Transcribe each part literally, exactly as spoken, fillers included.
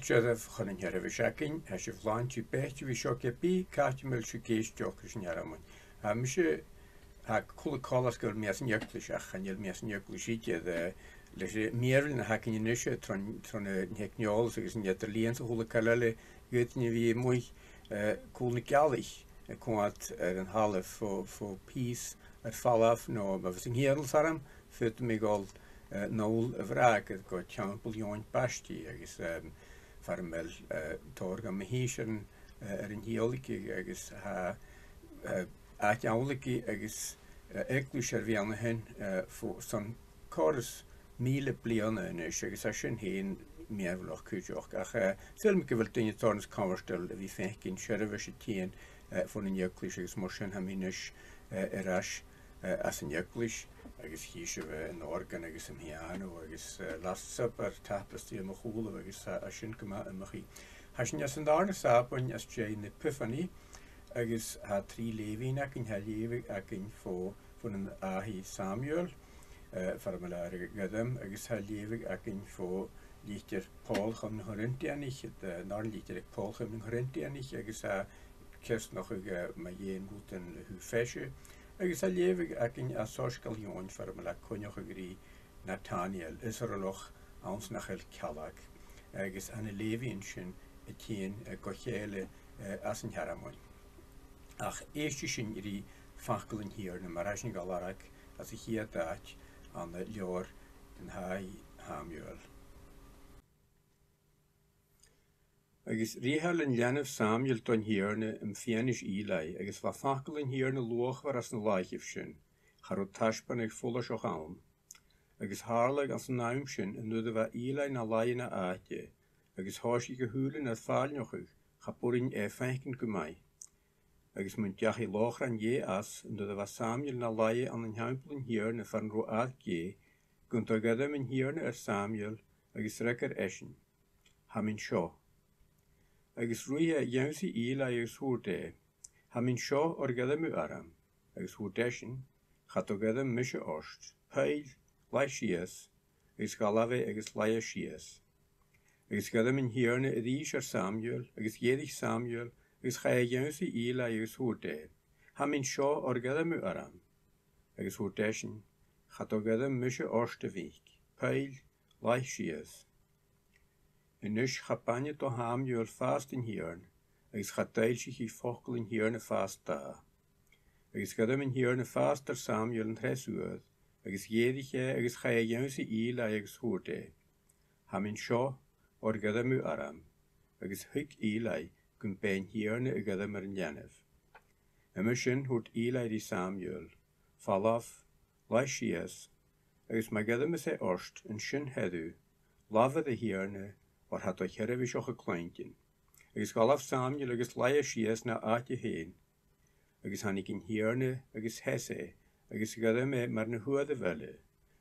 Seo a' cheist a th' againn, tha sibh a' smaoineachadh gu bheil sibh ag èisteachd ris an t-searmon. Tha mise, tha e a' còrdadh rium gu bheil mi san eaglais, ach chan eil mi san eaglais idir, eh, leis na mìorbhailean a th' againn a-nis, eh, tron, tron, eh, an teicneòlas agus an eadar-lìon 's a h-uile càil eile, dh'fhaodadh tu a bhith a-muigh, eh, cùl na gealaich, a' coimhead air an talamh fo, fo pìos air falbh, no ma bhios an t-siubhal orm, faodaidh mi dhol, eh, a-null a Bhraga gu Teampall Eòin Baistidh agus, em, far a bheil, eh, tòrr dha mo shinnsearan, eh, air an tiodhlaiceadh agus tha, eh, àite-amhlaidh agus, eh, eaglais air a bhith ann a shin, eh, fo, son còrr is mìle bliadhna a-nis agus tha sin fhèin mìorbhaileach cuideachd. Ach, eh, saoilidh mi gu bheil daoine tòrr nas comhfhurtail a bhith a' faicinn seirbheis a' tighinn, eh, bhon an eaglais agus mar sin tha mi a-nis, eh, air ais, eh, às an eaglais agus chì sibh, eh, an organ agus am piàno agus, eh, Last Supper tapestry air mo chùlaibh agus tha, tha sin gu math iomchaidh. Tha sinn anns an dàrna Sàbaid às dèidh na h-Epiphany agus tha trì leughaidhean againn, tha leughadh againn fo, bhon an fhàidh Samuel, eh, far a bheil e air a ghairm, agus tha leughadh againn fo litir Pòl chum na Corintianaich, eh, an dàrna litir aig Pòl chum na Corintianaich, agus tha e a' ceasnachadh, eh, mu dheidhinn rudan a thaobh feise, agus tha leughadh againn à Soisgeul Eòin far a bheil e a' coinneachadh ri Natanael, Israelach anns nach eil cealg, agus tha na leughaidhean sin a' tighinn, eh, gu chèile, eh, às an t-searmon. Ach èistidh sinn ri facal an Tighearna mar a tha sinn a' dol a-mach às a' chiad àite ann an leabhar an fhàidh Shamuel. Agus fhritheil an leanabh Samuel don Tighearna am fianais Eli, agus bha facal an Tighearna luachmhor anns na làithean sin, cha robh taisbeanadh follaiseach ann. Agus thàrladh anns an àm sin an uair a bha Eli na laighe na àite, agus thòisich a shùilean air fàilneachadh, cha b' urrainn e faicinn gu math. Agus mun deachaidh lòchran Dhè às, an uair a bha Samuel na laighe ann an teampall an Tighearna far an robh ark Dhè, gun do ghairm an Tighearna air Samuel, agus fhreagair esan, "Tha mi an seo." Agus ruith e a dh'ionnsaigh Eli agus thubhairt e, "Tha mi an seo, oir ghairm thu orm." Agus thubhairt esan, "Cha do ghairm mise ort, poill, laigh sìos." Agus dh'fhalbh e agus laigh e sìos. Agus ghairm an Tighearna a-rithist air Samuel, agus dh'èirich Samuel, agus chaidh e a dh'ionnsaigh Eli agus thubhairt e, "Tha mi an seo, oir ghairm thu orm." Agus thubhairt esan, "Cha do ghairm mise ort, a mhic, poill, laigh sìos." A-nis cha b' aithne do Shamuel fhathast an Tighearna, agus cha d' fhoillsicheadh facal an Tighearna fhathast dha. Agus ghairm an Tighearna fhathast air Samuel an treas uair, agus dh'èirich e agus chaidh e a dh'ionnsaigh Eli agus thubhairt e, "Tha mi an seo, oir ghairm thu orm." Agus thuig Eli gum b' e an Tighearna a ghairm air an leanabh. Uime sin thubhairt Eli ri Samuel, "Falbh, laigh sìos, agus ma ghairmeas e ort, an sin their thu, 'Labhair, a Thighearna, oir tha do sheirbheiseach a' cluinntinn.'" Agus dh'fhalbh Samuel agus laigh e sìos na àite fhèin. Agus thàinig an Tighearna agus sheas e, agus ghairm e mar na h-uairean eile,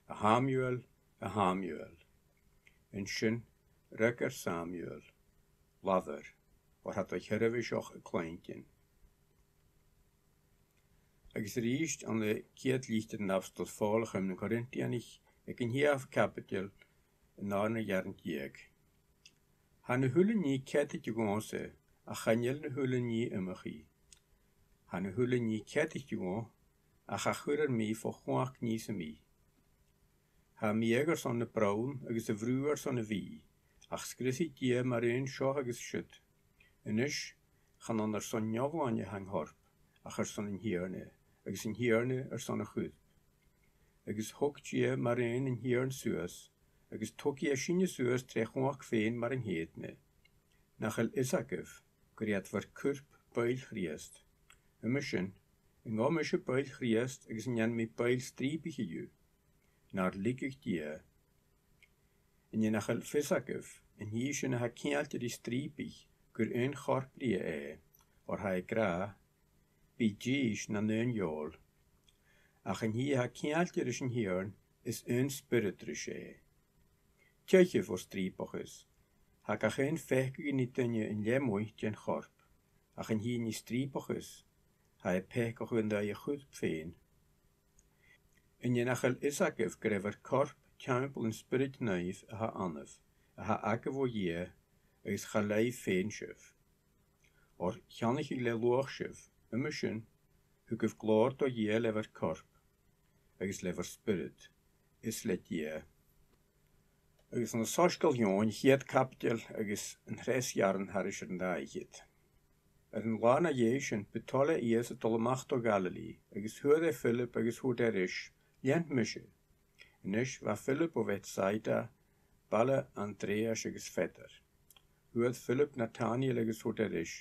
"A Shamuel, a Shamuel." An sin fhreagair Samuel, "Labhair, oir tha do sheirbheiseach a' cluinntinn." Agus a-rithist ann an ciad litir an t-Abstoil Phòil chum na Corintianaich, aig an t-siathamh caibideil, an dàrna earrann deug. "Tha na h-uile nì ceadaichte dhòmhsa, ach chan eil na h-uile nì iomchaidh. Tha na h-uile nì ceadaichte dhomh, ach cha chuirear mi fo chumhachd nì sam bith. Tha a mìdh airson na bronn agus a' bhrù airson a' bhìdh, ach sgriosaidh Dia maraon seo agus siud. A-nis, chan ann airson neòghlain a tha an corp, ach airson an Tighearna, agus an Tighearna airson a' chuirp. Agus thog Dia maraon an Tighearna suas, agus togaidh e sinne suas tro chumhachd fhèin mar an ceudna. Nach eil fhios agaibh gur iad bhur cuirp buill Chrìosd? Uime sin, an gabh mise buill Chrìosd agus an dèan mi buill strìopaich dhiubh? Nar leigeadh Dia. An e nach eil fios agaibh, an tì sin a tha ceangailte ri strìopaich, gur aon chorp rithe e, oir tha e ag ràdh, 'Bidh dithis nan aon fheòil'? Ach an tì a tha ceangailte ris an Tighearna, is aon spiorad ris e. Teichibh o strìopachas. Tha gach aon pheacadh an duine an leth-mhath den chorp, ach an tì a nì strìopachas, tha e a' peacachadh an aghaidh a chuirp fhèin. An e nach eil fhios agaibh gur e bhur corp teampall an Spioraid Naoimh a tha annaibh, a tha agaibh o Dhia, agus cha leigh fhèin sibh. Oir cheannaichidh e le luach sibh, uime sin, thugaibh glòir do Dhia le bhur corp, agus le bhur spiorad, is le Dia. Agus ann an Soisgeul Eòin, a' chiad caibideil agus an treas earrann thairis air an dà fhichead. Air an là na dhèidh sin, bu toil le Ìosa dol a-mach do Ghalile, agus fhuair e Philip agus thubhairt e ris, Lean mise. A-nis bha Philip o Bhetsaida, baile Anndrais agus Pheadair. Fhuair Philip Natanael agus thubhairt e ris,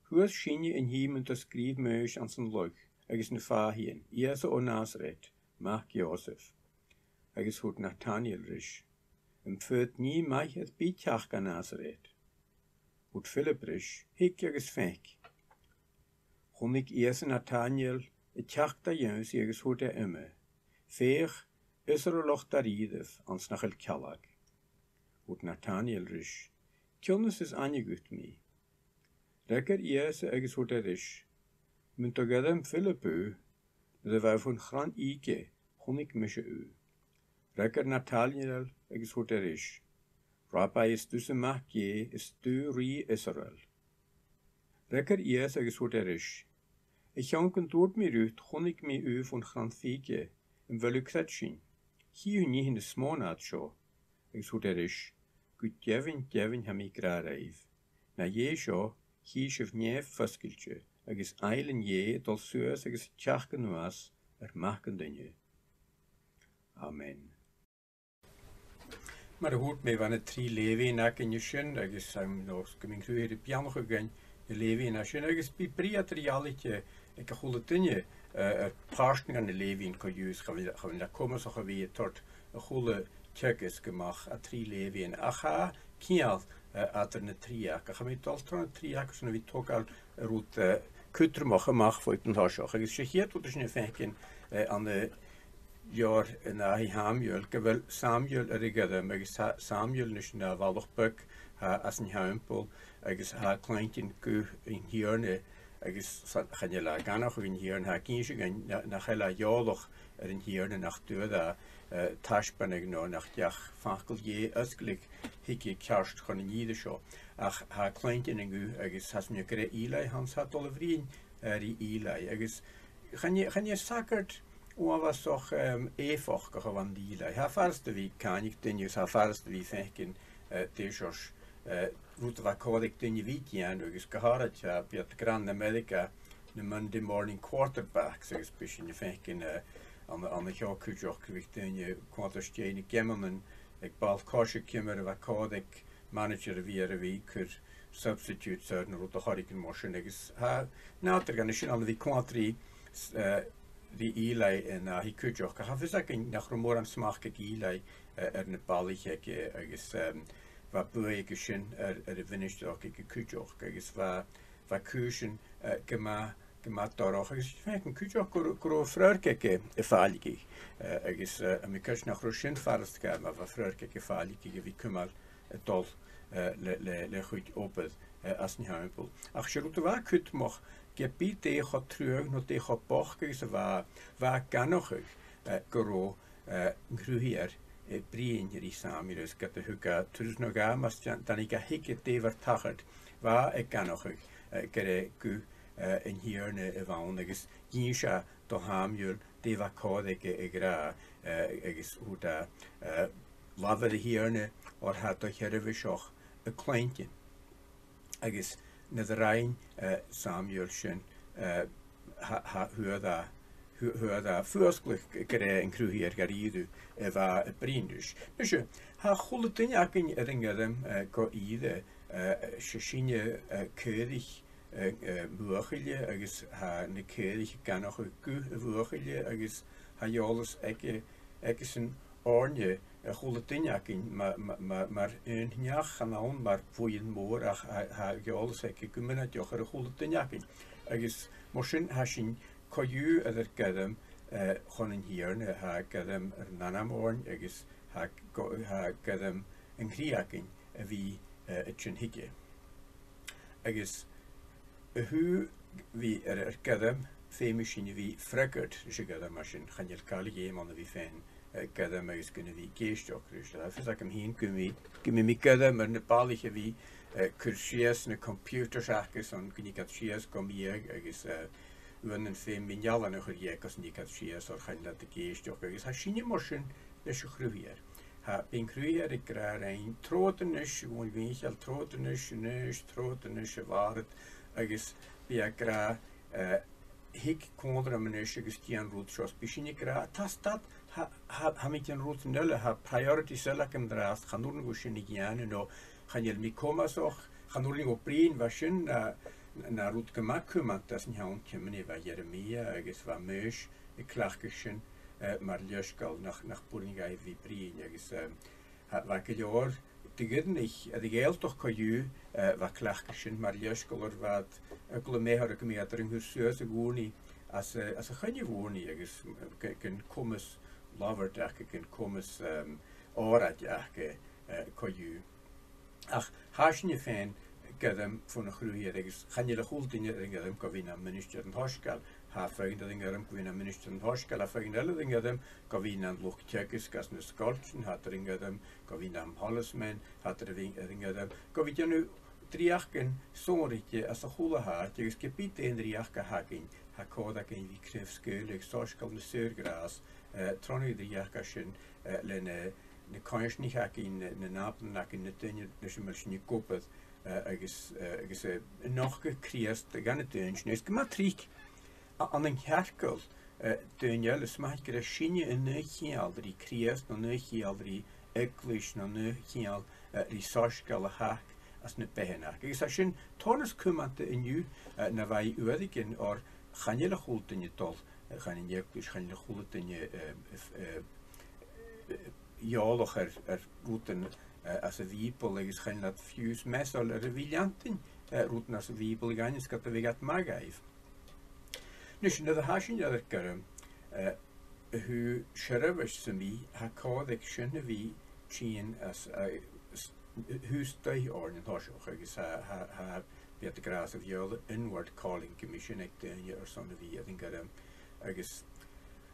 Fhuair sinne an tì mun do sgrìobh Maois anns an lagh, agus na fàidhean, Ìosa o Nasaret, mac Iòsaiph. Agus thubhairt Natanael ris, Am faod nì math air bith teachd à Nasaret? Thubhairt Philip ris, Thig agus faic. Chunnaic Ìosa Natanael a' teachd da ionnsaigh agus thubhairt e uime, Feuch, Israelach da-rìribh, anns nach eil cealg. Thubhairt Natanael ris, Cionnas as aithne dhut mi? Fhreagair Ìosa agus thubhairt e ris, Mun do ghairm Philip thu, nuair a bha thu fon chrann fhìge, chunnaic mise thu. Fhreagair Natanael agus thubhairt e ris, Rabbi, is tusa mac Dhè, is tu rìgh Israel. Fhreagair Ìosa agus thubhairt e ris, A chionn gun tuirt mi riut, chunnaic mi thu fon chrann fhìge, am bheil thu a' creidsinn? Chì thu nithean nas mò na iad seo. Agus thubhairt e ris, Gu deimhinn, deimhinn, tha mi ag ràdh ribh, na dhèidh seo, chì sibh nèamh fosgailte, agus ainglean Dhè a' dol suas agus a' teachd a-nuas air Mac an Duine. Amen. Mar a thuirt mi, bha na trì leughaidhean againn an sin, agus, um, no, 's gum bi an Cruthaighear a' beannachadh againn na leughaidhean a tha sin, agus bidh brìgh eadar-dhealaichte aig a h-uile duine, eh, air pàirt de na leughaidhean co-dhiù, is cha bhi, cha bhi e comasach a bhith a' toirt a h-uile teagasg a-mach à trì leughaidhean. Ach tha ceangal, eh, eadar na trì aca. Ach tha mi a' dol tro na trì aca airson a bhith a' togail rud, eh, cudromach a-mach bho an toiseach. Agus 's e a' chiad rud a tha sinn a' faicinn, eh, ann an leabhar an fhàidh Shamuel, gu bheil Samuel air a ghairm, agus tha Samuel a-nis na bhalach beag, tha e às an teampall, agus tha e a' cluinntinn guth an Tighearna, agus sa-, chan eil e ag aithneachadh an Tighearna, tha e ag innse dhuinn na-, nach eil e eòlach air an Tighearna, nach d' fhuair e, eh, taisbeanadh no nach deach facal Dhè fhosgladh thuige ceart chun an ìre seo. Ach tha e a' cluinntinn an guth agus tha e a' smaoineachadh gur e Eli a th' ann, 's tha e a' dol a bhruidhinn, eh, ri Eli. Agus chan e, chan e sagart uabhasach, em, èifeachdach a bh' ann an Eli. Tha e furasta a bhith a' càineadh duine agus tha e furasta a bhith a' faicinn, eh, dè seòrsa, eh, rud a bha còir aig duine a bhith a' dèanamh, agus gu h-àraid, eh, bidh iad ag ràdh ann an Ameireaga na Monday morning quarterbacks, agus bidh sinn a' faicinn, eh, ann, ann a sheo cuideachd, bhiodh daoine a' coimhead às dèidh nan geamannan aig ball-coise ciamar a bha còir aig manaidsear a bhith air a bhith a' cur substitutes air no rud a th' air choreigin mar sin, agus tha nàdar dhen sin ann a bhith a' coimhead ri, eh, ri Eli an-àirde cuideachd. Ach tha fios againn nach robh mòran smachd aig Eli, eh, air na balaich aige, agus, em, bha buaidh aige sin air, air a' mhinistrealachd aige cuideachd, agus bha, bha cùisean, eh, gu math, gu math dorcha, agus 's e a' faicinn cuideachd gun robh, gun robh a' phriorc aige a' fàilligeadh, eh, agus, eh, tha mi cinnteach nach robh sin furasta dha, ma bha a' phriorc aige a' fàilligeadh a bhith a' cumail a' dol, eh, le, le, le a chuid obair, eh, às an teampall. Ach 's e rud a bha cudromach, ge bith dè cho truagh no dè cho bochd agus a bha, bha e ag aithneachadh, eh, gun robh, eh, an Cruthaighear, eh, a' bruidhinn ri Samuel, is ged a thug e turas no dhà, mus dean-, dàinig e thuige dè bha air tachairt, bha e ag aithneachadh, eh, gur e guth, eh, an Tighearna a bh' ann, agus dh'innis e do Shamuel dè bha còir aige a ràdh, eh, agus thuirt e, eh, labhair an Tighearna oir tha do sheirbheiseach a' cluinntinn. Agus nuair a rinn, eh, Samuel sin, eh, tha, tha, fhuair e, fhu-, fhuair e fuasgladh gur e an Cruthaighear dha-rìribh a bha a' bruidhinn ris. Nise, tha a h-uile duine againn air an gairm, eh, gu ìre, eh, 's e sinne, eh, caoraich, eh, eh, buachaille, agus tha na caoraich ag aithneachadh guth a' bhuachaille, agus tha eòlas aige, aigesan oirnne, a h-uile duine againn, ma-, ma-, ma-, mar aon neach, chan ann mar bhuidheann mòr, ach tha, tha eòlas aige gu mionaideach air a h-uile duine againn. Agus mar sin, tha sinn co-dhiù air ar gairm, eh, chun an Tighearna, tha ar gairm air an ainm oirnn, agus tha gu-, tha ar gairm an cridhe againn a bhith, eh, a' tighinn thuige. Agus a thaobh a bhith air ar gairm, feumaidh sinn a bhith freagairt ris a' ghairm, mar sin chan eil càil a dh'fheum ann a bhith faighinn, eh, gairm agus gun a bhith ag èisteachd ris. Tha fios agam fhìn gum bi, gum bi mi ag iarraidh air na balaich a bhith, eh, cur sìos na computers aca son gun tig iad sìos gu miadh agus, eh, uaireannan feumaidh mi an dealan a chur dheth gus an tig iad sìos oir chan eil iad ag èisteachd agus tha sinne mar sin leis a' chruthaighear. Tha, bidh an cruthaighear ag ràdh rinn, trobhad a-nis, a Mhìcheil, trobhad a-nis, a-nis, trobhad a-nis, a Mhàiread, agus bidh e ag ràdh, eh, thig còmhla rium a-nis agus dèan an rud seo, is bidh sinne ag ràdh, tha stad, tha, tha, tha mi a' dèanamh rudan eile, tha priorities eile agam an-dràsta, chan urrainn dhomh sin a dhèanamh, no chan eil mi comasach, chan urrainn dhomh bruidhinn. Bha sin na, na rud gu math cumanta anns an t-seann tiomnaidh, bha Jeremiah agus bha Maois a' cleachdadh sin, eh, mar leisgeul nach, nach b' urrainn dhaibh a bhith a' bruidhinn agus, eh, tha, bha gu leòr de dh'fhireannaich air a' Ghàidhealtachd co-dhiù, eh, bha a' cleachdadh sin mar leisgeul oir bha iad eagal am measg air gum biodh iad air an cur suas an-còmhnaidh às, eh, às a' choinneamh an-còmhnaidh agus, eh, gu, gun comas labhairt aca, gun comas, ehm, òraid aca, eh, co-dhiù. Ach tha sinne fhèin gairm bhon a' chruthaighear agus chan eil a h-uile duine air an gairm gu bhith nam ministear an t-soisgeil. Tha feadhainn air an gairm gu bhith nam ministear an t-soisgeil, tha feadhainn eile air an gairm gu bhith nan luchd-teagaisg anns na sgoiltean, tha iad air an gairm gu bhith nam policemen, tha iad air a bhith, air an gairm gu bhith a' dèanamh dreuchdan sònraichte anns a h-uile h-àite agus ge bith dè an dreuchd a th' againn, tha còir againn a bhith craobh-sgaoileadh soisgeul na saor-ghràs, eh, tron an dreuchd sin, eh, le na, na coimhearsnaich againn, na, na nàbaidhean againn, na daoine leis a bheil sinn ag obair, eh, agus, eh, agus, eh, a' nochdadh Crìosd dha na daoine sin. Agus gu math tric, a, ann an cearcall, eh, daoine eile, is mathaid gur e sinne an aon cheangal ri Crìosd, no an aon cheangal ri eaglais, no an aon cheangal, eh, ri soisgeul a th' aca anns na beatha aca. Agus tha sin tòrr nas cumanta an-diugh, eh, na bha e uaireigin oir chan eil a h-uile duine a' dol, eh, dhan an eaglais, chan eil a h-uile duine, eh, eh, eh, eh, eòlach air, air rudan, eh, às a' Bhìoball agus chan eil iad fiù 's measail air a bhith a' leantainn, eh, rudan às a' Bhìoball a dh'aindeoin 's ged a bhiodh iad math dhaibh. A-nis, nuair a tha sinn air ar gairm, eh, a thaobh seirbheis sam bith, tha còir aig sin a bhith tighinn às, eh, s-, a-staigh oirnn an toiseach, agus tha, tha, tha, bidh iad ag ràdh sa Bheurla inward calling, gum bi sin aig daoine airson a bhith air an gairm. Agus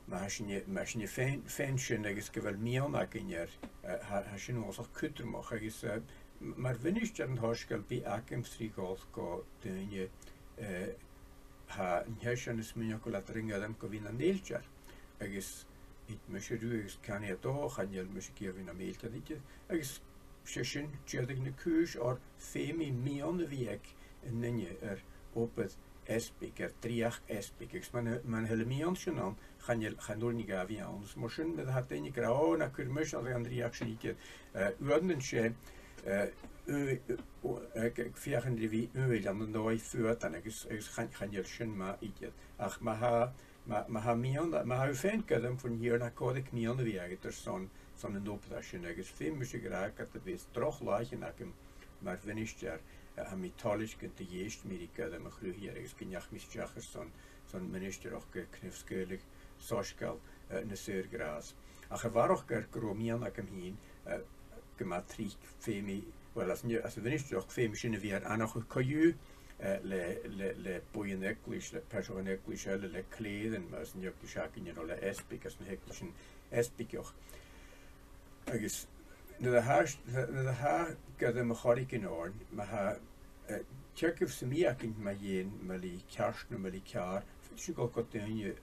ma tha sinne, ma tha sinne a' faighinn, faighinn sin agus gu bheil miann againn air, eh, tha, tha sin uabhasach cudromach. Agus, eh, m-, mar mhinistear an t-soisgeil, bidh agam tric a dhol gu daoine, eh, tha an t-seann fheadhainn a' smaoineachadh gu bheil iad air an gairm gu bhith nan fhillte. Agus thèid mise riutha agus canaidh iad, o, chan eil mise ag iarraidh nam fhillte idir. Agus 's e sin deireadh na cùis, oir feumaidh miann a bhith aig an duine air obair easbaig, air dreuchd easbaig. Agus mura, mura h-eil am miann sin ann, chan eil, chan urrainn dha a bhith ann. Is mar sin, nuair a tha daoine ag ràdh, o, na cuir mise air an dreuchd sin idir, eh, uaireannan 's e, eh, u-, u-, ag, ag feuchainn ri bhith umhail ann an dòigh fuadain agus, agus chan, chan eil sin math idir. Ach ma tha, ma, ma tha miann, ma tha thu a' faighinn gairm bhon Tighearna, tha còir aig miann a bhith agad airson, son an obair sin, agus feumaidh mise a ràdh ged a bhios droch làithean agam mar mhinistear, eh, tha mi toilichte gun do dh'èist mi ri gairm a' Chruthaigheir agus gun deach mi a-steach airson, son ministearachd, eh, craobh-sgaoileadh soisgeil, eh, na saor-ghràs. Ach a bharrachd air gun robh miann agam fhìn, eh, gu math tric feumaidh, well, às an, às a' mhinistearachd feumaidh sin a bhith air aithneachadh co-dhiù, eh, le, le, le buidheann eaglais, le pearsan eaglais eile, le clèirean, mar as an eaglais againne, no le easbaig às na h-eaglaisean easbaigeach. Agus nuair a tha, nuair a tha gairm air choreigin oirnn, ma tha, eh, teagamh sam bith againn mu dheidhinn, mu dheidhinn ceart no mu dheidhinn ceàrr, faodaidh sinn a dhol gu daoine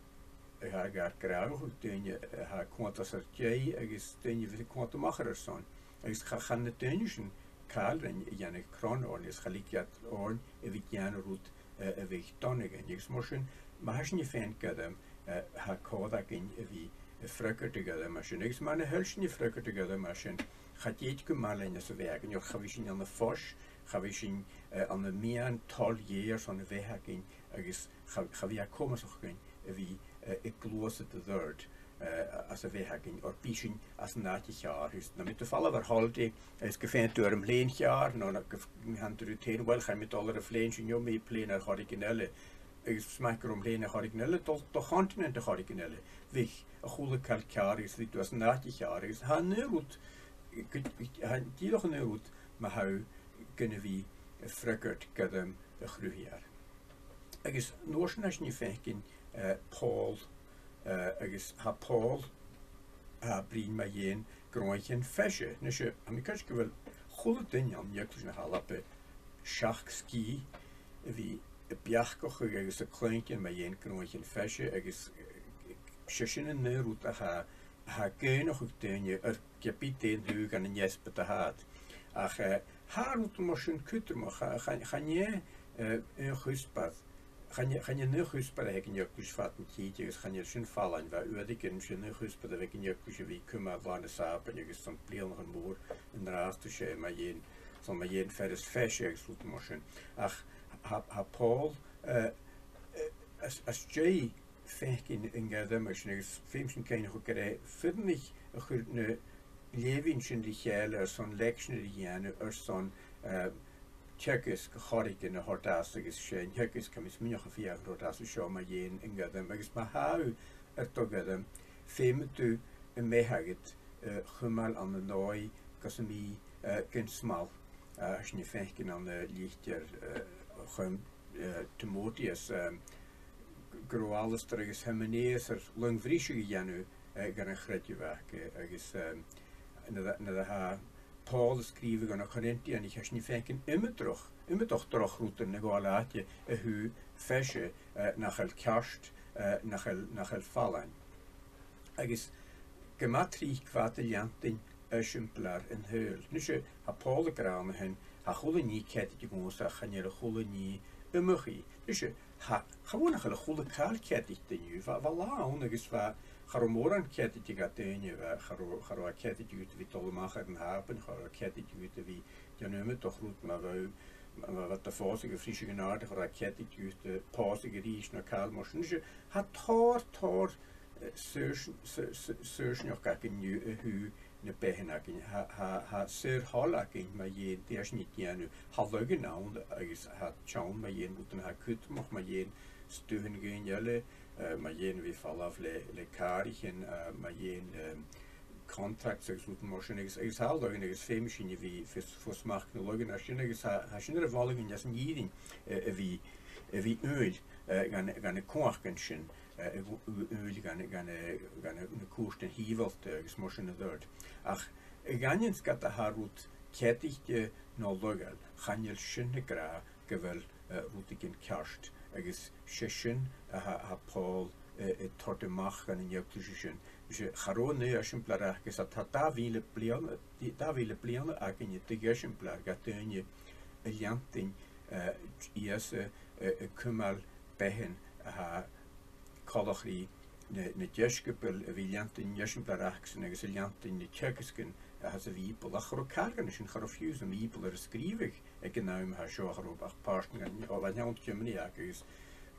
a tha gar gràdhachadh, daoine a tha cunntas air Dia agus daoine a bhios a' cunntas a-mach air ar son. Agus cha, chan na daoine sin càil rinn a dhèanadh cron oirnn, agus cha leig iad oirnn a bhith a' dèanamh rud, eh, a bhiodh dona dhuinn. Agus mar sin, ma tha sinn a' faighinn gairm, eh, tha còir againn a bhith a' freagairt a' ghairm sin. Agus mura h-eil sinn a' freagairt a' ghairm sin, cha tèid gu math leinn às a' bheatha againn, oir cha bhi sinn ann am fois, cha bhi sinn, eh, ann am miann toil Dhè airson a' bheatha againn, agus cha, cha bhi e comasach dhuinn a bhith, eh, a' gluasad air adhart, eh, às a' bheatha againn, oir bidh sinn às an àite cheàrr. Is nam biodh tu a' falbh air holiday, is gum faigheadh tu air am plèan cheàrr, no na, gum f-, gum faigheadh tu riut fhèin, uill, chaidh mi a dhol air a' phlèan sin, gheibh mi plèan air choreigin eile. Agus 's mathaid gun robh am plèan air choreigin eile, a' dol do chontinent air choreigin eile. Bhiodh a h-uile càil ceàrr, agus bhiodh tu às an àite cheàrr, agus tha an aon rud, gu, tha dìreach an aon rud, ma tha thu gun a bhith a' freagairt gairm a' Chruthaigheir. Agus an uair sin tha sinn a' faicinn, eh, Pòl, eh, agus tha Pòl, tha e a' bruidhinn mu dheidhinn gnothaichean feise. A-nis, eh, tha mi cinnteach gu bheil a h-uile duine ann an Eaglais na h-Alba seachd sgìth a bhith a' beachdachadh agus a' cluinntinn mu dheidhinn gnothaichean feise, agus, eh, 's e sin an aon rud a tha, a tha a' cuimhneachadh daoine air ge bith dè an taobh dhen an deasbad a tha iad. Ach, eh, tha rud mar sin cudromach, cha, cha, chan e, eh, aon chuspair, chan e, chan e an aon chuspair a th' aig an eaglais fad an tìde, agus chan eil sin fallain, bha uaireigin sin an aon chuspair a bh' aig an eaglais a bhith a' cumail Là na Sàbaid agus son bliadhnaichean mòr an-dràsta, 's e mu dheidhinn, son mu dheidhinn fearas feise agus rud mar sin. Ach tha, tha Pòl, eh, eh, às, às dèidh faicinn an gairm sin, agus feumaidh sinn cuimhneachadh gur e fireannaich a chuir na leughaidhean sin ri chèile airson lectionary a dhèanamh airson, eh, teagasg air choreigin a thoirt às, agus 's e an teagasg a tha mi a' smaoineachadh a bhiodh a' toirt às an seo mu dheidhinn an gairm, agus ma tha thu air do ghairm, feumaidh tu am beatha agad, eh, a chumail ann an dòigh gus am bi, eh, gun smal, eh, sin a' faicinn ann an, eh, litir, eh, chum eh, Timòteus, eh, gun robh Alasdair agus Himenèus air long-bhriseadh a dhèanamh, eh, dhan a' chreideamh aca, agus, eh, nuair a, nuair a tha Pòl a' sgrìobhadh dha na Corintianaich, tha sinn a' faicinn iomadach, iomadach droch rudan a ghabhail àite a thaobh feise, eh, nach eil ceart, eh, nach eil, nach eil fallain. Agus gu math tric bha iad a' leantainn eisimpleir an t-saoghail. Nise, tha Pòl ag ràdh an sin, tha a h-uile nì ceadaichte dhòmhsa ach chan eil a h-uile nì iomchaidh. Nise, tha, cha mhòr nach eil a h-uile càil ceadaichte an-diugh. Bha, bha là ann agus bha, cha robh mòran ceadaichte dha daoine, bha, cha robh, cha robh e ceadaichte dhut a bhith a' dol a-mach air an t-Sàbaid, cha robh e ceadaichte dhut a bhith a' dèanamh iomadach rud ma bha, ma, ma bha iad a' fàs ag a' bhriseadh an àirde, cha robh e ceadaichte dhut, eh, pòsadh a-rithist no càil mar sin. Nise, tha tòrr, tòrr eh, saors-, sa-, sa-, saorsainneachd againn an-diugh a thaobh na beatha againn. Tha, tha, tha saor-thoil againn mu dheidhinn dè tha sinn a' dèanamh. Tha laghan ann agus tha teann mu dheidhinn rudan a tha cudromach mu dheidhinn stuthan dhaoine eile, eh, mu dheidhinn a bhith a' falbh le, le càraichean, eh, mu dheidhinn, ehm, contracts agus rudan mar sin, agus, agus tha laghan agus feumaidh sinn a bhith fo, fo smachd nan laghan sin, agus tha, tha sin air a mholadh dhuinn anns an fhìrinn, eh, a bhith, a bhith umhail, eh, dhan, dhan na cumhachdan sin, eh, a bh-, a bh-, a bhuail dhan, dhan, eh, dhan na cùirtean shìobhalta agus mar sin air adhart. Ach a dh'aindeoin 's ged a tha rud ceadaichte no laghail, chan eil sin ag ràdh gu bheil, eh, rudeigin ceart, agus 's e sin a tha, tha Pòl, eh, a' toirt a-mach dhan an eaglais sin. 'S e, cha robh an aon eisimpleir aca, 's tha dà mhìle bliadhna, dà mhìle bliadhna againne de dh'eisimpleir de dhaoine a' leantainn, eh, Ìosa, eh, a' cumail beathan a tha coltach ri na, na deisciobail, a bhith a' leantainn an eisimpleir acasan agus a' leantainn na teagasgan a tha sa Bhìoball. Ach cha robh càil dhen sin, cha robh fiù 's am Bìoball air a sgrìobhadh aig an àm a tha seo, cha robh ach pàirt dhen, o, bha an t-seann Tiomnadh aca agus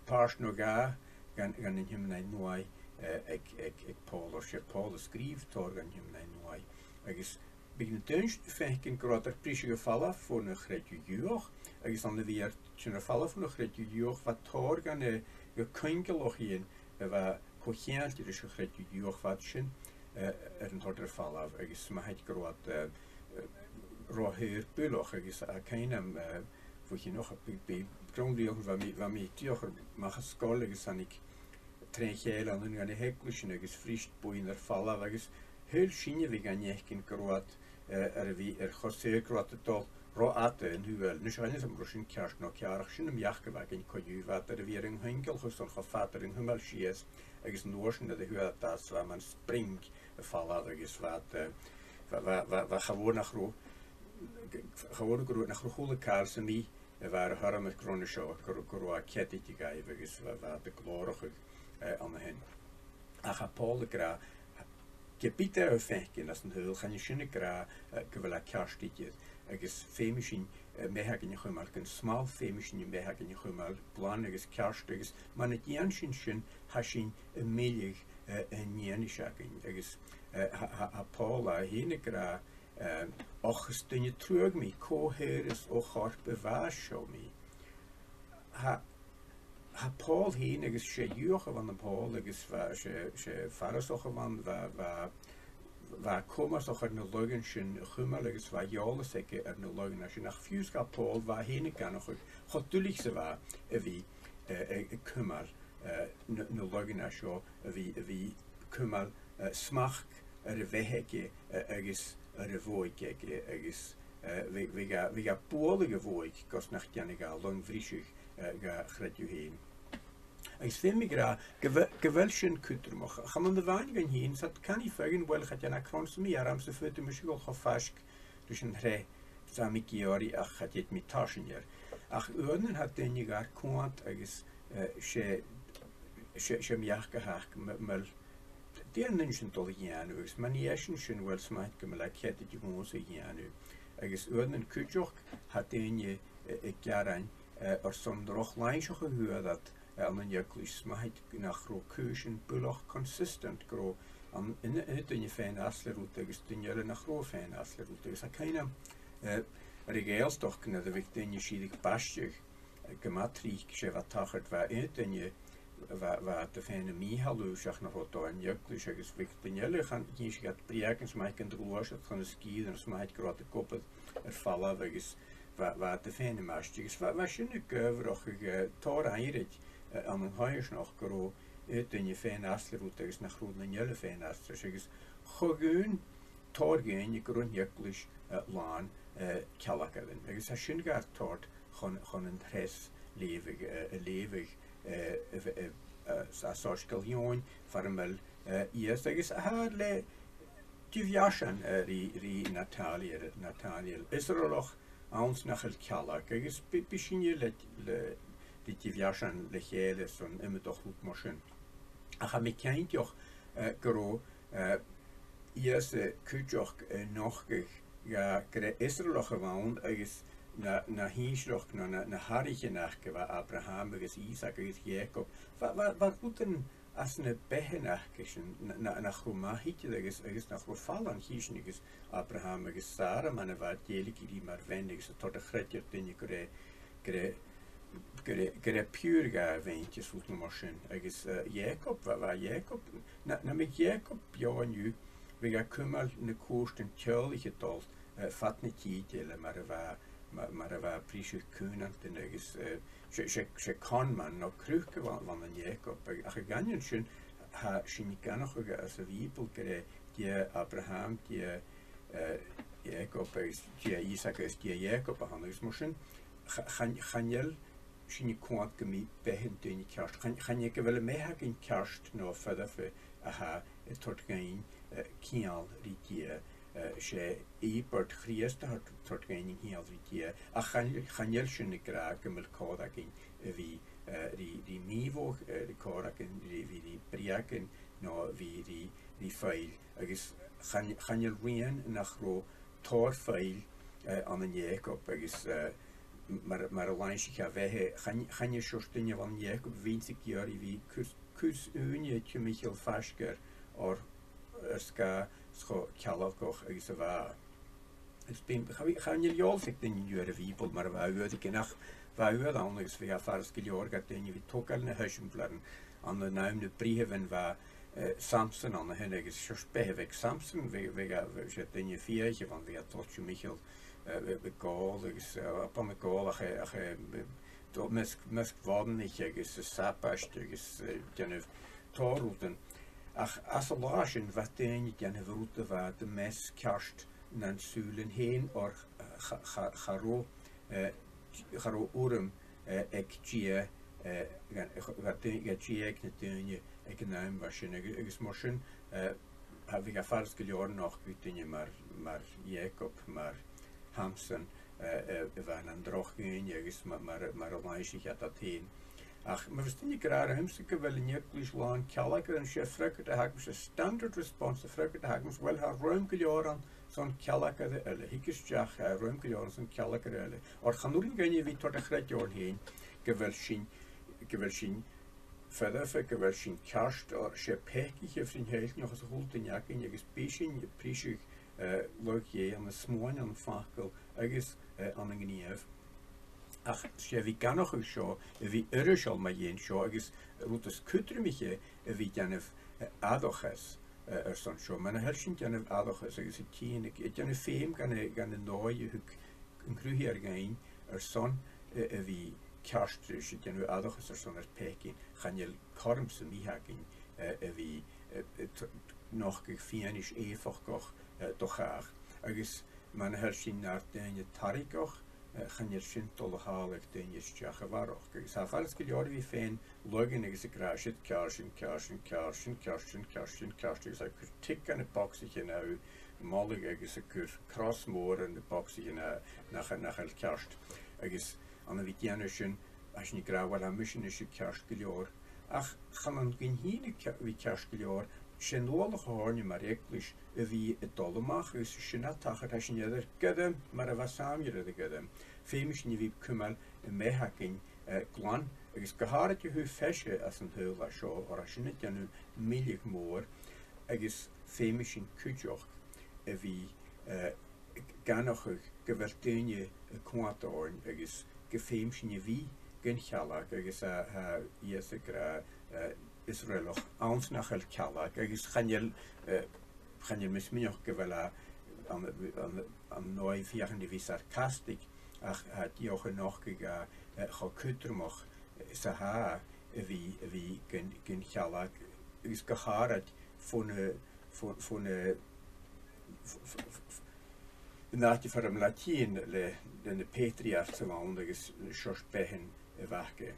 pàirt no dhà dhen, dhen an Tiomnadh Nuadh, eh, aig, aig, aig Pòl, oir 's e Pòl a sgrìobh tòrr dhen Tiomnadh Nuadh. Agus bidh na daoine sin a' faicinn gun robh iad air briseadh air falbh bhon a' chreideamh Iùdhach, agus ann a bhith iad sin air falbh bhon a' chreideamh Iùdhach, bha tòrr dhen, eh, dhen choingealachadh a bha co-cheangailte ris a' chreideamh Iùdhach, bha iad sin, eh, air an toirt air falbh, agus 's mathaid gun robh iad, eh, eh, ro shaor-buileach, agus tha cuimhn' agam, eh, bho chionn, och, bidh, bidh grunn bhliadhnaichean, bha mi, bha mi dìreach a-mach à sgoil agus thàinig treun-chèile ann an aon dha na h-eaglaisean agus bhris buidheann air falbh, agus shaoil sinne a bhith gan fhaicinn gun robh iad, eh, air a bhith air cho saor gun robh iad a' dol ro fhada an t-saoghail. Nise, chan eil fhios agam an robh sin ceart no ceàrr, ach sin am beachd a bh' againn co-dhiù, bha iad air a bhith air an coingealachadh son cho fada air an cumail sìos, agus an uair sin nuair a fhuair iad às, bha iad mar spring a' falbh agus bha iad, eh, bha, bha, bha, bha, cha mhòr nach robh, cha mhòr gun robh, nach robh a h-uile càil sam bith a bha air a thoirt air a' ghrunnd seo, gun, gun robh e ceadaichte dhaibh agus bha, bha iad a' glòrachadh, eh, ann a shin. Ach tha Pòl ag ràdh, ge bith dè tha thu a' faicinn anns an t-saoghal, chan eil sin ag ràdh, eh, gu bheil e ceart idir, agus feumaidh sinn, eh, am beatha againn a chumail gun smal, feumaidh sinn am beatha againn a chumail glan agus ceart, agus mura dèan sinn sin, tha sinn a' milleadh, eh, an fhianais againn. Agus, eh, tha, tha, tha Pòl e fhèin ag ràdh, eh, och, is duine truagh mi, cò shaoras o chorp a bhàis seo mi. Tha, tha Pòl fhèin, agus 's e Iùdhach a bh' ann am Pòl, agus bha, 's e, 's e Pharasach a bh' ann, bha, bha, bha e comasach air na laghan sin a chumail agus bha eòlas aige air na laghan sin. Ach fiù 's dha Pòl, bha e fhèin ag aithneachadh cho duilich 's a bha e a bhith, eh, eh, a' cumail, eh, na, na laghan seo, a bhith, a bhith a' cumail, eh, smachd air a' bheatha aige, eh, agus air a' bhodhaig aige, agus eh, bhiodh, bhiodh e, bhiodh e a' bualadh a' bhodhaig gus nach dèanadh e long-bhriseadh, eh, dha chreideamh fhèin. Agus feumaidh mi ràdh gu bheil, gu bheil sin cudromach. Chan ann a-mhàin dhuinn fhìn, 's iad canaidh feadhainn, uill, cha dèan e cron sam bith orm, 's faodaidh mise a dhol cho faisg ris an t-sreath 's a tha mi ag iarraidh ach cha tèid mi tarsainn air. Ach uaireannan tha daoine gar coimhead agus, eh, 's e, 's e, 's e am beachd a th' aca, m-, mar, dè an aon sin dol a dhèanamh, agus ma nì esan sin, uill, 's mathaid gu bheil e ceadaichte dhòmhsa a dhèanamh. Agus uaireannan cuideachd tha daoine, eh, a' gearan, eh, airson droch-shliseachd a fhuair iad, eh, ann an eaglais, 's mathaid nach robh cùisean buileach consistent, gun robh an, aon, aon duine a' faighinn às le rud agus duine eile nach robh a' faighinn às le rud. Agus tha cuimhne agam, eh, air a' Ghàidhealtachd nuair a bhiodh daoine a' sireadh baisteadh, eh, gu math tric, 's e bha a' tachairt, bha aon duine, bha, bha iad a' faighinn a' mhì-thalamh seach nach robh dad ann an eaglais, agus bhiodh daoine eile, chan, chì sibh iad breugan 's mathaid gun do ghluais iad chun na sgìre, 's mathaid gun robh iad ag obair air falbh agus bha, bha iad a' faighinn am baisteadh. Agus bha, bha sin ag adhbharachadh, eh, tòrr aimhreit, eh, ann an coimhearsnachd gun robh aon duine a' faighinn às le rud agus nach robh duine eile a' faighinn às leis. Agus cho-dhùin tòrr dhaoine gun robh an eaglais, eh, làn, eh, cealgairean. Agus tha sin gar toirt chun, chun an treas leughadh, eh, a leughadh, eh, a bh-, eh, eh, à Soisgeul Eòin, far a bheil, eh, Ìosa. Agus tha e le dìmheasan, eh, ri, ri Natanael, Natanael Israelach anns nach eil cealg, agus bidh, bidh sinne le, le, le dìmheasan le chèile son iomadach rud mar sin. Ach tha mi cinnteach, eh, gun robh, eh, Ìosa cuideachd, eh, a' nochdadh dha gur e Israelach a bh' ann agus na, na shinnsireachd no na, na h-athraichean aca, bha Abraham agus Isaac agus Iacob. Bha, bha, bha rudan anns na beathannan aca sin, na, na, nach robh math idir agus, agus nach robh fallain, chì sinn, agus Abraham agus Sàra, mar a bha e a' dèiligeadh rithe mar bhean agus a' toirt a chreidsinn air daoine gur e, gur e, gur e, gur e piuthar dha a bh' innte is rud mar sin. Agus, eh, Iacob, bha, bha Iacob, na, nam biodh Iacob beò an-diugh, bhiodh e a' cumail na cùirtean teaghlaich a' dol, eh, fad na tìde eile mar a bha, ma-, mar a bha briseadh cùmhnantan agus, eh, 's e, 's e, 's e con-mhana no cnuic a bh' ann, bh' ann an Iacob. Ach, ach a dh'aindeoin sin, tha sinn ag aithneachadh anns a' Bhìoball gur e Dia Abraham, Dia, eh, Iacob agus Dia Isaac agus Dia Iacob a th' ann. Agus mar sin, cha-, chan, chan eil sinn a' coimhead gum bi beatha an duine ceart. Chan, chan e gu bheil am beatha againn ceart no foirfe a tha a' toirt dhuinn, eh, ceangal ri Dia, eh, 's e ìobairt Chrìosd a tha a' toirt dhuinn an ceangal ri Dia, ach chan, chan eil sin ag ràdh gum bi còir againn a bhith, eh, ri, ri mì-mhodh, eh, ri còir againn ri, bhith ri breugan no bhith ri, ri foill. Agus chan, chan eil rian nach robh tòrr foill, eh, ann an Iacob agus, eh, m-, mar, mar a làimhsich e a bheatha, chan, chan e seòrsa duine a bh' ann an Iacob a bhithinn-sa ag iarraidh a bhith cus, cus ùine timcheall faisg air oir, oir 's dòcha cho cealgach agus a bha e. Agus bidh, cha bhi-, chan eil eòlas aig daoine an-diugh air a' Bhìoball mar a bha uaireigin, ach bha uair ann agus bhiodh e furasta gu leòr dha daoine a bhith a' togail na h-eisimpleirean. Ann an àm nam britheamhan bha, eh, Samson ann a shin agus seòrsa beatha a bh' aig Samson, bhiodh, bhiodh e, bhiodh, 's e duine fiadhaich a bh' ann, bhiodh e a' dol timcheall, eh, a, a' gabhail agus, eh, a' bun a' gabhail ach, eh, ach, eh, dol am measg, measg bhoireannaich agus a' sabaid agus, eh, dèanamh tòrr rudan. Ach anns an latha sin bha daoine a' dèanamh rud a bha do mheas ceart nan sùilean fhèin oir cha, cha, cha robh, eh, cha robh urram, eh, aig Dia, eh, dha, dha, dha Dia aig na daoine aig an àm a bha sin. Agus, agus mar sin, eh, bha, bhiodh e furasta gu leòr nochdadh duine mar, mar Iacob, mar Shamson, eh, eh, a bha nan droch dhaoine agus ma-, mar, mar a làimhsich iad iad fhèin. Ach ma bhios daoine ag ràdh rium-sa gu bheil an eaglais làn cealgairean, 's e freagairt a th' agam, 's e standard response, a' freagairt a th' agam, uill, tha rùm gu leòr ann son cealgaire eile. Thig a-steach, tha rùm gu leòr ann son cealgaire eile. Oir chan urrainn dhuinne a bhith a' toirt a chreids' oirnn fhèin gu bheil sinn, gu bheil sinn foirfe, gu bheil sinn ceart, oir 's e peacaich a th' ann an t-saoghal, ach 's e a h-uile duine againn, agus bidh sinn a' briseadh, eh, lagh Dhè ann an smuain, ann am facal agus, eh, ann an gnìomh. Ach 's e a bhith ag aithneachadh seo, a bhith iriosal mu dheidhinn seo, agus rud as cudromaiche a bhith a' dèanamh, eh, aithreachas, eh, airson seo. Mura h-eil sinn a' dèanamh aithreachas agus a' tighinn, a' dèanamh feum dhan, dhan an dòigh a thug an Cruthaighear dhuinn airson, eh, a bhith ceart ris, a' dèanamh aithreachas airson ar peacaidhean, chan eil cothrom sam bith againn, eh, a bhith, eh, eh, t-, nochdadh fianais èifeachdach, eh, do chàch. Agus Mura h-eil sinn nar daoine tarraingeach, eh, chan eil sin a' dol a thàladh daoine a-steach a bharrachd. Agus tha e furasta gu leòr a bhith faighinn laghan agus ag ràdh, "Siud ceàrr, sin ceàrr, sin ceàrr, sin ceàrr, sin ceàrr, sin ceàrr," agus a' cur tic anns na bogsaichean a tha thu a' moladh agus a' cur cros mòr anns na bogsaichean a, nach, nach eil ceart. Agus ann a bhith a' dèanamh sin, tha sinn ag ràdh, "Uill, tha mise a-nis ceart gu leòr." Ach chan ann gun a bhith ce-, bhith ceart gu leòr, 's e an uallach a th' oirnn mar eaglais a bhith a' dol a-mach, agus sin a' tachairt, tha sinn air ar gairm mar a bha Samuel air a ghairm. Feumaidh sinn a bhith a' cumail am beatha againn, eh, glan, agus gu h-àraid a thaobh feise anns an t-saoghal seo, oir tha sin a' dèanamh milleadh mòr, agus feumaidh sinn cuideachd a bhith, eh, ag aithneachadh gu bheil daoine a' coimhead oirnn agus gum feum sinn a bhith gun chealg agus a, a, Ìosa ag ràdh, eh, Israelach, anns nach eil cealg, agus chan eil, eh, chan eil mi a' smaoineachadh gu bheil e an, an, an dòigh feuchainn a bhith sarcastic, ach, eh, dìreach a' nochdadh, eh, cho cudromach 's a tha e a bhith, a bhith gun, gun chealg, agus gu h-àraid fon, eh, fon, fon, eh, f-, f-, f-, f-, an àite far am lean e le, le na patriarchs a bh' ann agus seòrsa beatha a bh' aca.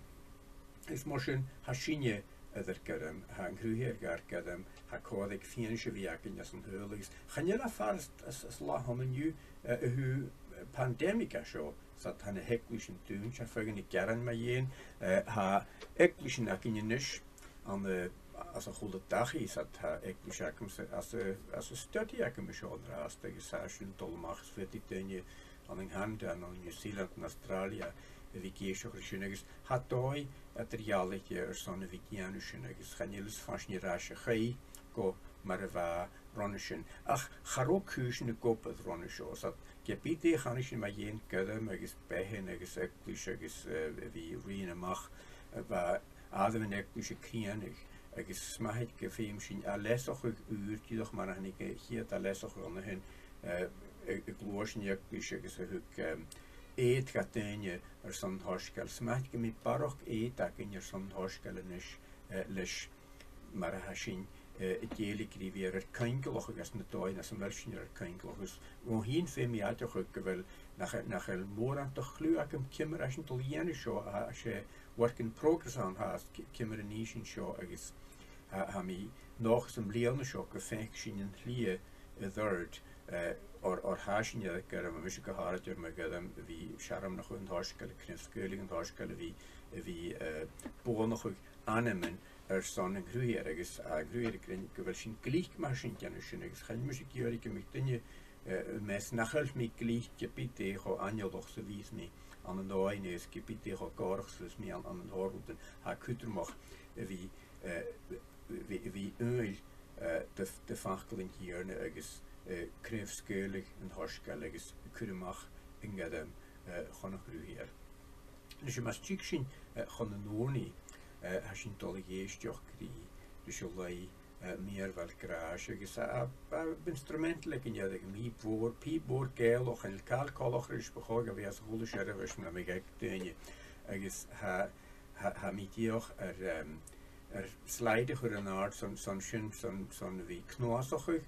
Is mar sin, tha sinne air ar gairm, tha an Cruthaighear air ar gairm, tha còir aig fianais a bhith againn anns an t-saoghal, agus chan eil e furasta anns, anns an latha an-diugh, eh, a thaobh, eh, pandemic a tha seo, 's tha na h-eaglaisean dùinte, tha feadhainn a' gearan mu dheidhinn, eh, tha eaglaisean againn a-nis, ann, eh, anns a h-uile dachaigh, 's tha eaglais agamsa, anns a', anns an study agam an seo an-dràsta, agus tha sin a' dol a-mach, is faodaidh daoine ann an Canada, ann an New Zealand, ann an Australia, a bhith ag èisteachd ri sin, agus tha dòigh eadar-dhealaichte airson a bhith a' dèanamh sin, agus chan eil fhios, faigh sinn air ais a-chaoidh gu mar a bha roimhe sin. Ach cha robh cùisean ag obair roimhe seo, 's ge bith dè chanas sinn mu dheidhinn gairm agus beatha agus eaglais agus, eh, a bhith a' ruighinn a-mach, eh, bha àireamh an eaglais a' crìonadh, agus 's mathaid gum feum sinn ath-leasachadh ùr, dìreach mar a thàinig a' chiad ath-leasachadh ann a shin, eh, a, a ghluais an eaglais agus a thug, em, aodaich do dhaoine airson an t-soisgeil. 'S mathaid gum bi barrachd aodaich againn airson an t-soisgeil a-nis, eh, leis mar a tha sinn, eh, a' dèiligeadh ri bhith air ar ceangal agus na dòighean anns a bheil sinn air ar ceangal. Agus bho chionn feumaidh mi aideachadh gu bheil nach, nach eil mòran de chliù agam ciamar a tha sinn a' dol a dhèanamh seo, a, 's e work in progress a th' ann fhathast, ci-, ciamar a nì sinn seo, agus tha, tha mi an dòchas am bliadhna seo gum faic sinn an t-slighe a dh'oird, eh, oir, oir tha sinn air ar gairm, mise gu h-àraid air mo ghairm, a bhith a' searmonachadh an t-soisgeil, a' craobh-sgaoileadh an t-soisgeil, a bhith, a bhith, eh, buannachadh anaman airson an Cruthaighear, agus, eh, an Cruthaighear ag ràdh gu bheil sinn glic ma tha sinn a' dèanamh sin, agus chan eil mise ag iarraidh gum bi duine, eh, am measg nach eil mi glic, ge bith dè cho aineolach 's a bhios mi ann an dòigh, no ge bith dè cho gòrach 's a bhios mi ann, ann an òrdughan. Tha e cudromach a bhith, eh, a bhith, a bhith umhail, eh, do, do Fhacal an Tighearna agus, eh, craobh-sgaoileadh an t-soisgeil agus a' cur a-mach an gairm, eh, chun a' Chruthaigheir. Nise, mus tig sinn, eh, chun an ùrnaigh, eh, tha sinn a' dol a dh'èisteachd ri, ris an laoidh, eh, Mìorbhail Gràis, agus a, a, a bha instrumental aig an fhear agam, pìob mhòr, pìob mhòr Gàidhealach, chan eil càil coltach ris, bu chòir gum biodh e sa h-uile seirbheis nam biodh e aig daoine. Agus tha, tha, tha mi dìreach air, em, air slide a chur an-àird son, son sin, son, son a bhith a' cnuasachadh,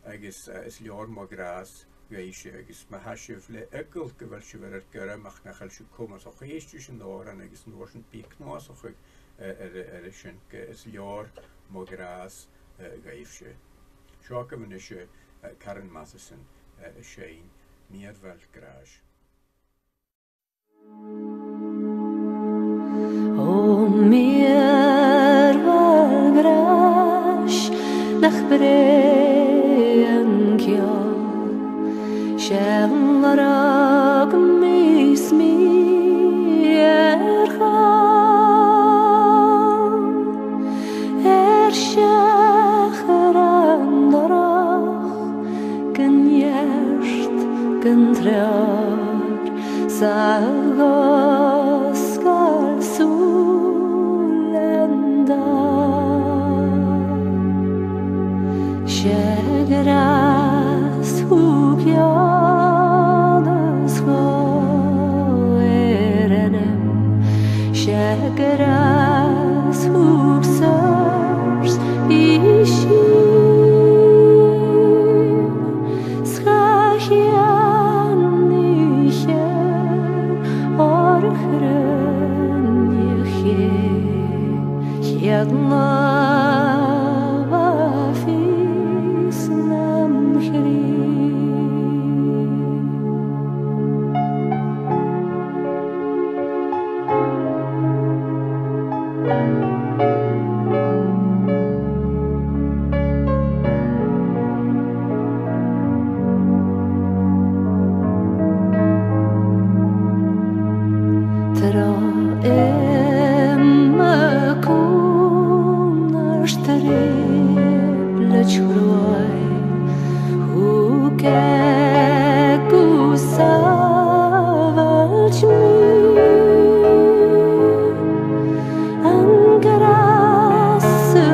agus, eh, Is Leòr Mo Ghràs Dhuibhse, agus ma tha sibh le eagal gu bheil sibh air ur gairm ach nach eil sibh comasach, èistibh ris an òran agus an uair sin bithibh a' cnuasachadh, eh, air, air sin gu Is Leòr Mo Ghràs, eh, Dhuibhse. Seo agaibh a-nis, eh, Karen Matheson, eh, a' seinn Mìorbhail Gràis. O mìorbhail ghràis nach brèigh an ceòl, 's e an lorg mi 's mi air chall, air seachran dorch gun neart gun treòir, 's a dh'fhosgail sùilean dall. 'S e gràs thug Ionas dhomh air ainm, 's e gràs thug Siorsa i sìth, 's cha cheàrr Ná bha fios nam chridhe. Tro iomadh cunnart trioblaid chruaidh, thug e gu sàbhailt mi an gràs a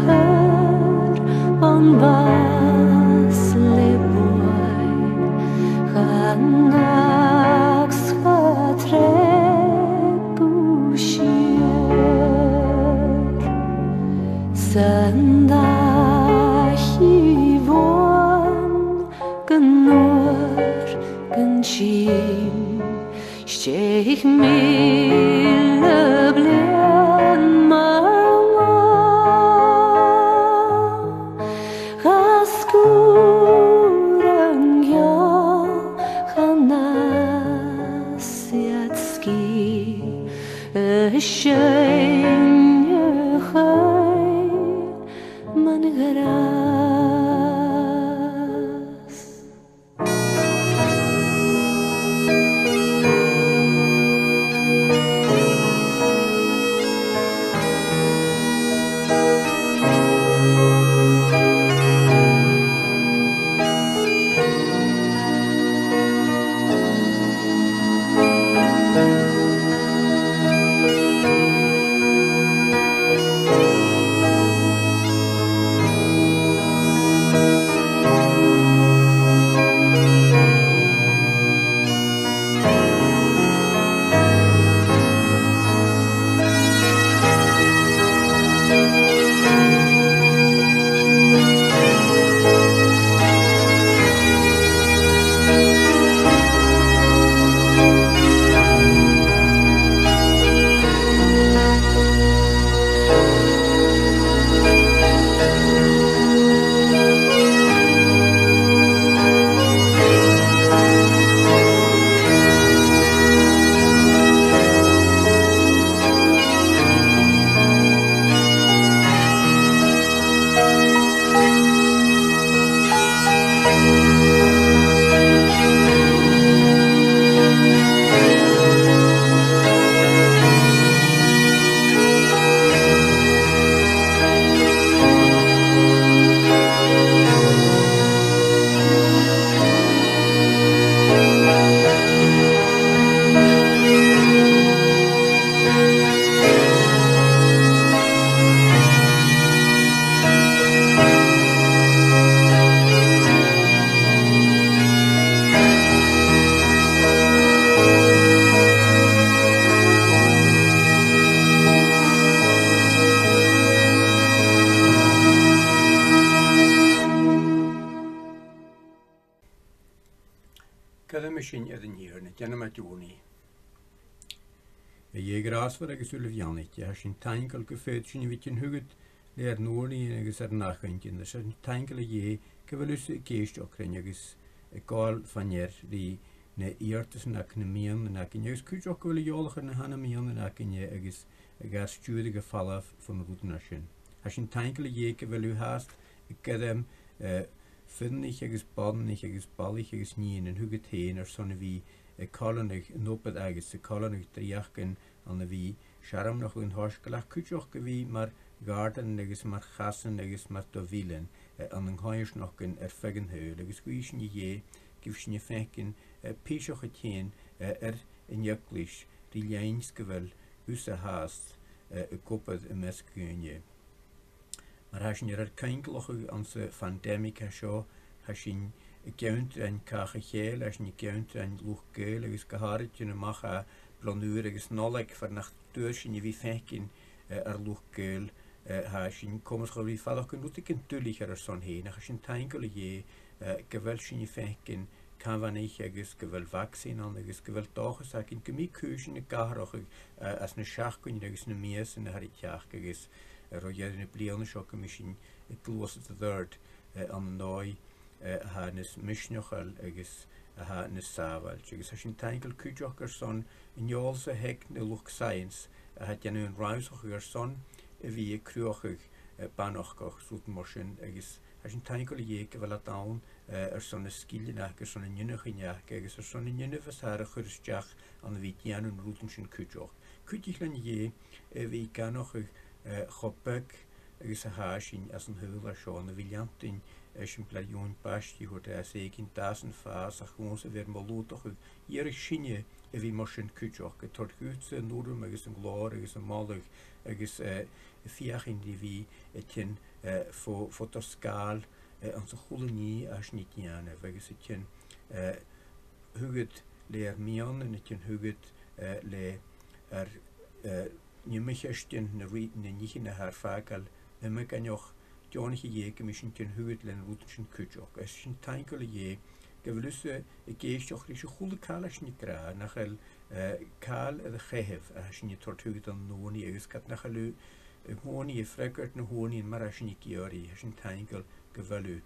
thoir bhon bhàs le buaidh, chan fhaca 's cha thrèig thu siar. San dachaigh bhuan gun uair gun tìm, 's deich mìle bliadhna mar là, dh'fhàs cùram geal, chan fhàs iad sgìth, a' seinn a' chaoidh mun ghràs. Gabh mo leisgeul, a Thighearna, dèan mo dhùnadh. A Dhè ghràsmhoir agus uile-bheannaichte, tha sinn taingeil gum faod sinn a bhith a' tighinn thugad le ar n-ùrnaighean agus ar n-achanaich, agus tha sinn taingeil, a Dhè, gu bheil thusa ag èisteachd rinn agus a' gabhail fa-near ri na h-iarrtasan againn, na miannan againn, agus cuideachd gu bheil thu eòlach air na h-ana-miannan againne agus gar stiùireadh gu falbh bhon rud a tha sin. Tha sinn taingeil, a Dhè, gu bheil thu fhathast a' gairm, eh, fireannaich agus boireannaich agus balaich agus nigheanan thugad fhèin airson a bhith a' coileanadh an obair agus a' coileanadh dreuchdan ann a bhith searmonachadh an t-soisgeil, ach cuideachd a bhith mar ghàirdeanan agus mar chasan agus mar do-mhillean, eh, ann an coimhearsnachdan air feadh an t-saoghail, agus guidhidh sinn, a Dhè, gum bi sinn a' faicinn, eh, piseach a' tighinn, eh, air an eaglais ri linn 's gu bheil thusa fhathast, eh, ag obair am measg dhaoine. Mar a tha sinn air ar ceangal-achadh anns a' phandemic a tha seo, tha sinn ag ionndrainn càch a chèile, tha sinn ag ionndrainn luchd-sgaoil, agus gu h-àraidh tighinn a-mach à Bliadhn' Ùr agus Nollaig, far nach d' fhuair sinn a bhith a' faicinn, eh, ar luchd-sgaoil, eh, tha sinn comasach a bhith a' faireachdainn rudeigin duilich air ar son fhèin, ach tha sinn taingeil, a Dhè, eh, gu bheil sinn a' faicinn camhanaich agus gu bheil vaccine ann agus gu bheil dòchas againn gum bi cùisean ag atharrachadh, eh, anns na seachdainean agus na mìosan a tha ri teachd agus, eh, ro dheireadh na bliadhna seo gum bi sinn a' gluasad air adhart, eh, ann an dòigh, eh, a tha nas misneachail agus a tha nas sàbhailte. Agus tha sinn taingeil cuideachd airson an eòlas a th' aig na luchd-saidheans a tha a' dèanamh an rannsachadh airson a bhith a' cruthachadh, eh, beannachd agus rudan mar sin, agus tha sinn taingeil, a Dhè, gu bheil iad ann, eh, airson na sgilean aca, airson an ionnachaidh aca, agus airson an inbhe as fheàrr a chur a-steach ann a bhith a' dèanamh na rudan sin cuideachd. Cuidich leinn, a Dhè, a bhith ag aithneachadh, eh, cho beag agus a tha sinn anns an t-saoghal seo, ann a bhith a' leantainn, eh, eisimpleir Eòin Baiste, thuirt e, às èiginn dàsan fàs, ach dhòmhsa a bhith air mo lùghdachadh, dh'iarradh sinne a bhith mar sin cuideachd, a' toirt dhutsa an urram agus an glòir agus am moladh agus, eh, a' feuchainn ri bhith a' tighinn, eh, fo, fo do sgàil, eh, anns a h-uile nì a tha sinn a' dèanamh, agus a' tighinn, eh, thugad le ar miann, a' tighinn thugad, eh, le ar, eh, n-iomaicheisnean, na ri-, na nithean a tha ar fàgail iomagaineach. Deònaich, a Dhè, gum bi sinn a' tighinn thugad leis na rudan sin cuideachd. Is sinn taingeil, a Dhè, gu bheil thusa ag èisteachd ris a h-uile càil a tha sinn ag ràdh, nach eil, eh, càil air a chaitheamh a tha sinn a' toirt thugad ann an ùrnaigh, agus ged nach eil thu an-còmhnaidh a' freagairt na h-ùrnaighean mar a tha sinn ag iarraidh, tha sinn taingeil gu bheil thu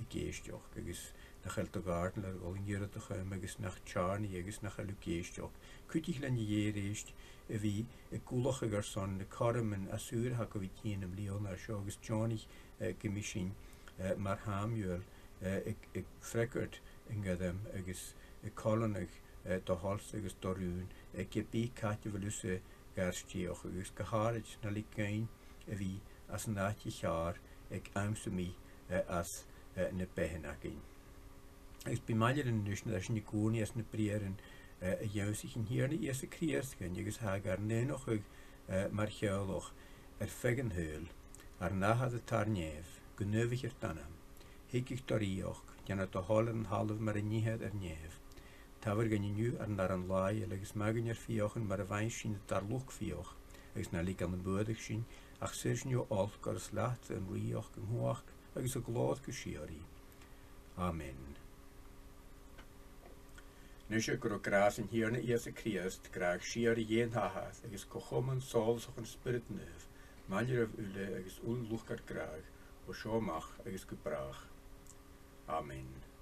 ag èisteachd, agus nach eil do dhàrna leth a' dol an iarraidh do chuim, agus nach teàrnaidh, agus nach eil thu ag èisteachd. Cuidich leinn, a Dhè, a-rithist, a bhith ag ullachadh airson na cothroman as ùire a th' againn a' tighinn am bliadhna seo, agus deònaich, eh, gum bi sinn, eh, mar Shamuel, eh, ag, ag freagairt an gairm agus a' coileanadh, eh, do thoil-sa agus do rùn, eh, ge bith càit a bheil thusa gar stiùireadh, agus gu h-àraid na leig dhuinn a bhith anns an àite cheàrr aig àm sam bith, eh, anns, eh, na beathannan againn. Agus bi maille rinn a-nis nuair a tha sinn ag ùrnaigh anns na briathran, eh, a dh'ionnsaich an Tighearna Ìosa Crìosd dhuinn agus a tha gar n-aonachadh, eh, mar theaghlach air feadh an t-saoghail. Ar n-Athair a tha air nèamh, gu naomhaichear d' ainm. Thigeadh do rìoghachd, dèanar do thoil air an talamh mar a nithear air nèamh. Tabhair dhuinn an-diugh ar n-aran làitheil, agus maith dhuinn ar fiachan mar a mhaitheas sinn ri ar luchd-fiach, agus na leig ann am buaireadh sinn, ach saor sinn o olc, oir is leatsa an rìoghachd, an cumhachd agus a' ghlòir gu sìorraidh. Amen. Nise gun robh gràs an Tighearna Ìosa Crìosd, gràdh sìorraidh Dhè an t-Athair, agus co-chomann sòlasach an Spioraid Naoimh, maille ribh uile agus uile luchd ur gràdh, o seo a-mach agus gu bràth. Amen.